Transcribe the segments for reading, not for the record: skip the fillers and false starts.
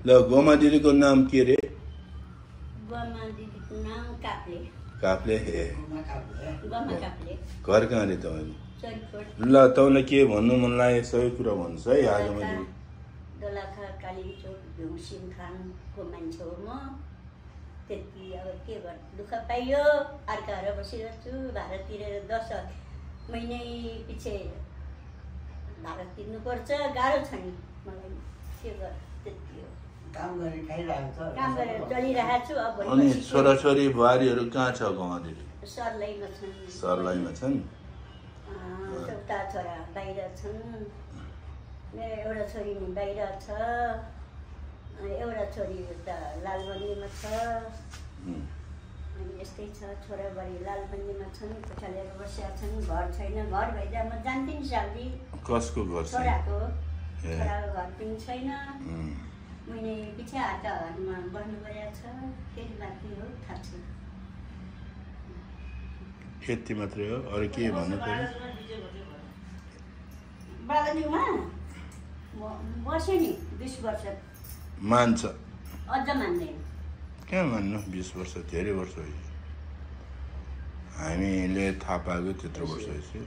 ल गोमा दिदीको नाम के रे? गोमा दिदीको नाम काप्ले। काप्ले हे। गोमा काप्ले। घर कहाँ रे तपाईँ? चरिकोट। ल तपाईँलाई के भन्नु मन लाग्यो सबै कुरा भन्नुहोस् है आज मैले। दोलखा कालिम्चोक भ्युसिङ खानको मान्छे हो म। त्यति अब के गर्नु दुःख पाइयो अर्काएर बसिरहेको छु भाडा तिरेर 10 महिनै पछि भाडा तिर्नुपर्छ गाह्रो छ नि मलाई के गर्नु त्यति हो काम गरेर खाइरहेको छ काम गरेर चलिरहेको छु अब अनि छोराछोरी बुहारीहरू कहाँ छ गाउँमा दिदी? सर्लाहीमा छन् सर्लाहीमा छन् एउटा छोरा बाहिर छन् मेरो एउटा छोरी बाहिर छ एउटा छोरी उता लालबन्दीमा छ अनि यस्तै छ छोराबुहारी लालबन्दीमा छन् कोठालेर बसेका छन् घर छैन घर भइदिए म जान्दिनँ साली कसको घर छ? छोराको छोराको घर पनि छैन मैले पछि हाटमा बस्नु परेको छ फेरि बाँकी हो थाहा छैन यति मात्रै हो अरू के भन्नु पर्यो? बालाजुमा बस्यो नि 20 वर्ष मान्छ अझ मान्दैन कहाँ मान्नु 20 वर्ष धेरै वर्ष भयो हामीले थाहा पाएको त्यत्रो वर्ष भएपछि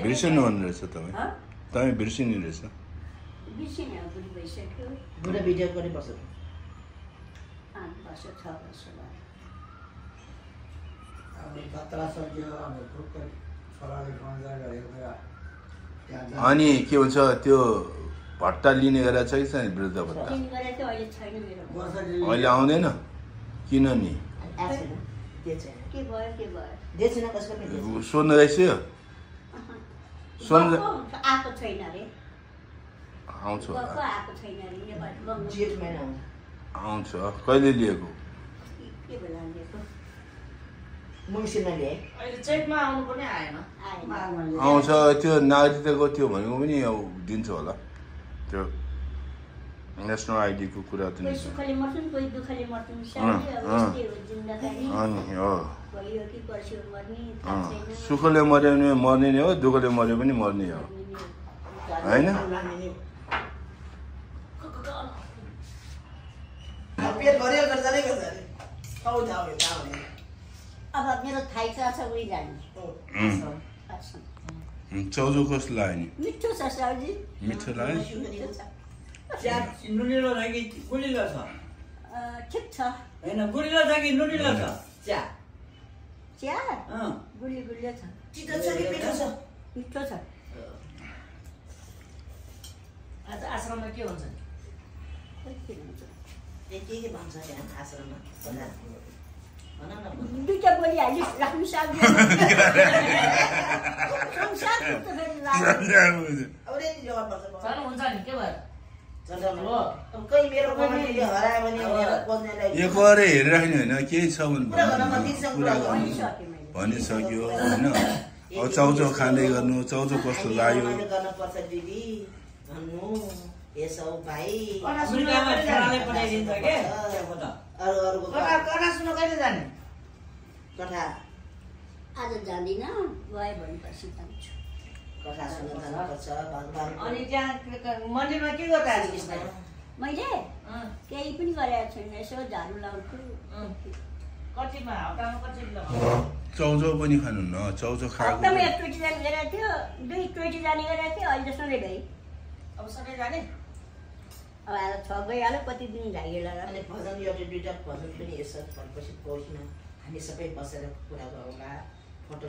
बिर्सिनु भन्नु रहेछ तपाईँ बिर्सिनु रहेछ बिर्सिने अब बुढी भइसक्यो बुढा भिडियो पनि बस्छ 5 वर्ष 6 वर्ष भयो अब खतरा सक्यो अब खुट्टा छोराले कन्जा गरेको अनि के भन्छ त्यो भट्टा लिने गरेर छ कि छैन वृद्ध भत्ता? अहिले आउँदैन किन नि सोध्नु रहेछ सोध्नु आउँछ आउँछ कहिले लिएको? आउँछ त्यो नागरिकताको त्यो भनेको पनि दिन्छ होला त्यो नेसनल आइडीको कुरा त सुखले मर्यो भने मर्ने नै हो दुःखले मर्यो पनि मर्ने हो होइन? अब मेरो थाई छ उही जाने चाउजो कस्तो लाग्यो नि? मिठो छ साउजी मिठो लाग्यो नुनिलो छ कि गुलिलो छ ठिक छ होइन गुलिलो छ कि नुनिलो छ चिया चिया गुलियो छ चितो छ कि मिठो छ? मिठो छ आज आश्रममा के हुन्छ? के भन्छ त्यहाँ आश्रममा दुईटा बोलिहाल्यो राख्नु सक्दैन एक बार हेरिराख्ने होइन केही छ भने भनिसक्यो होइन अब चाउचाउ खाँदै गर्नु चाउचाउ कस्तो लाग्यो आज जाँदिन गए भनेपछि जान्छु अनि त्यहाँ मन्दिरमा के गर्दा मैले केही पनि गरेको छैन यसो झाडु लाउँछु कतिमा हप्तामा कति चाउचाउ पनि खानु न चाउचाउ खाएको हप्तामा एकचोटि जाने गरेको थियो 2 चोटि जाने गरेको थियो अहिले सधैँ भए अब सधैँ जाने अब आज 6 गइहाल्यो कति दिन जाइएला अनि भजन एउटा दुईटा भजन पनि यसो भनेपछि पहुँचमा हामी सबै बसेर कुरा गरौँला फोटो